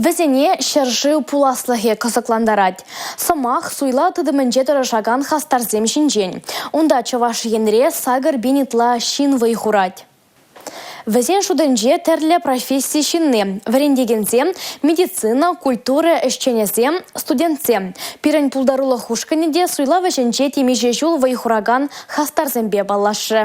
Вӗсене ҫӗршыв пуласлӑхӗ кӑсӑклантарать. Сӑмах суйлав тытӑмӗнче тӑрӑшакан хастарсем ҫинчен. Унта Чӑваш Енре 8000 ытла ҫын вӑй хурать. Вӗсен шутӗнче тӗрлӗ професси ҫынни, вӗрентекенсем, медицина, культура ӗҫченӗсем, студентсем. Пирӗн пултарулӑх ушкӑнӗ те суйлав ӗҫӗнче темиҫе ҫул вӑй хуракан хастарсемпе паллашрӗ.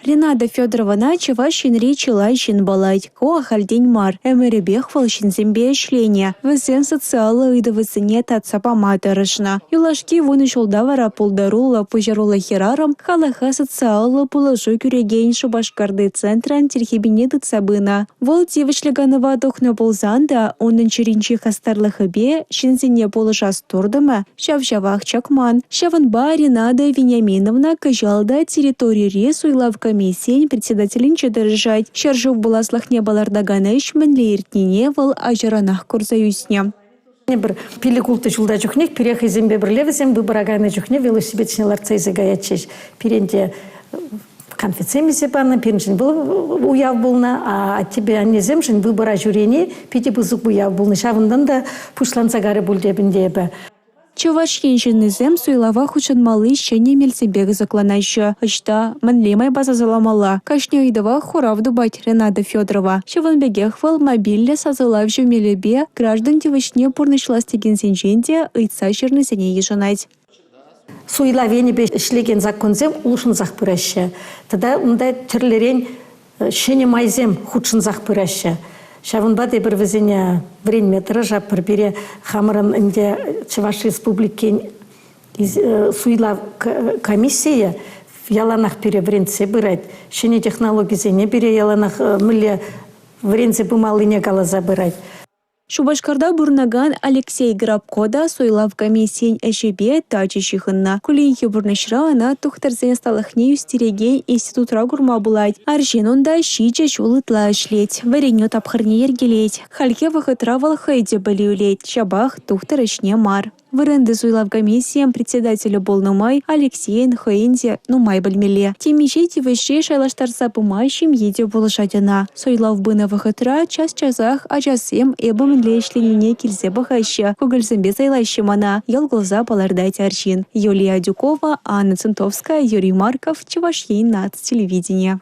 Ренада Федоровӑна Чӑваш Енри чылай ҫын паллать. Ку ахальтен мар. Ӗмӗрӗпех вӑл ҫынсемпе ӗҫленӗ, вӗсен социаллӑ ыйтӑвӗсене татса пама тӑрӑшнӑ. Юлашки вунӑ ҫулта вара пултаруллӑ, пуҫаруллӑ хӗрарӑм халӑха социаллӑ пулӑшу кӳрекен Шупашкарти центрӑн тилхепине тытса пынӑ. Вӑл тивӗҫлӗ канӑва тухнӑ пулсан та унӑн чӗринчи хастарлӑхӗпе ҫынсене пулӑшас туртӑмӗ ҫав-ҫавах чакман. Ҫавӑнпа Ренада Вениаминовна кӑҫал та территорири суйлав комиссийӗн председателӗнче тӑрӑшать. Ҫӗршыв пуласлӑхне палӑртакан ӗҫ мӗнле иртнине вӑл ачаранах курса ӳснӗ. Пӗр пилӗк-ултӑ ҫулта чухнех пире хӑйсемпе пӗрле вӗсем выбора кайнӑ чухне велосипед ҫине лартса илсе каятчӗҫ. Пирӗн те конфетсем илсе панӑ, пирӗншӗн вӑл уяв пулнӑ, а аттепе аннесемшӗн выбора ҫӳрени питӗ пысӑк уяв пулнӑ. Ҫавӑнтан та пуҫланса карӗ пуль теп ӗнтӗ эпӗ. Чӑваш Ен ҫыннисем суйлава хутшӑнмалли ҫӗнӗ мелсемпе кӑсӑкланаҫҫӗ. Ӑҫта, мӗнле майпа сасӑламалла? Кашни ыйтӑвах хурав тупать Рената Федорова. Ҫавӑн пекех вӑл мобильлӗ сасӑлавҫӑ мелӗпе граждан тивӗҫне пурнӑҫлас текенсенчен те ыйтса ҫырнисене йышӑнать. Суйлав енӗпе ӗҫлекен законсем улшӑнсах пыраҫҫӗ. Тата унта тӗрлӗрен ҫӗнӗ майсем хутшӑнсах пыраҫҫӗ. Ҫавӑнпа та эпир вӗсене вӗренме тӑрӑшатпӑр. Пире хамӑрӑн ӗнтӗ Чӑваш Республикин суйлав комиссийӗ яланах пире вӗрентсе пырать. Ҫӗнӗ технологисене пире яланах мӗнле вӗренсе пымаллине каласа пырать. Шупашкарта пурӑнакан Алексей Грабко та суйлав комиссийӗн ӗҫӗпе тачӑ ҫыхӑннӑ. Кулленхи пурнӑҫра ӑна тухтӑрсен ӑсталӑхне ӳстерекен институтра курма пулать. Арҫын унта ҫичӗ ҫул ытла ӗҫлет, вӗренӳ тапхӑрне йӗркелет. Хальхи вӑхӑтра вӑл хӑй те пӗлӳ илет, ҫапах тухтӑр ӗҫне мар. Вырӑнти суйлав комиссийӗн председателӗ пулнӑ май Алексейӗн хӑйӗн те нумай пӗлмелле. Темиҫе тивӗҫе шайлаштарса пыма ҫемйи те пулӑшать ӑна. Суйлав пынӑ вӑхӑтра час-часах ачасем эпӗ мӗнле ӗҫленине килсе пӑхаҫҫӗ, кукӑльсемпе сӑйлаҫҫӗ мана, йӑл кулса палӑртать арҫын. Юлия Адюкова, Анна Центовская, Юрий Марков, Чӑваш Ен наци телевиденийӗ.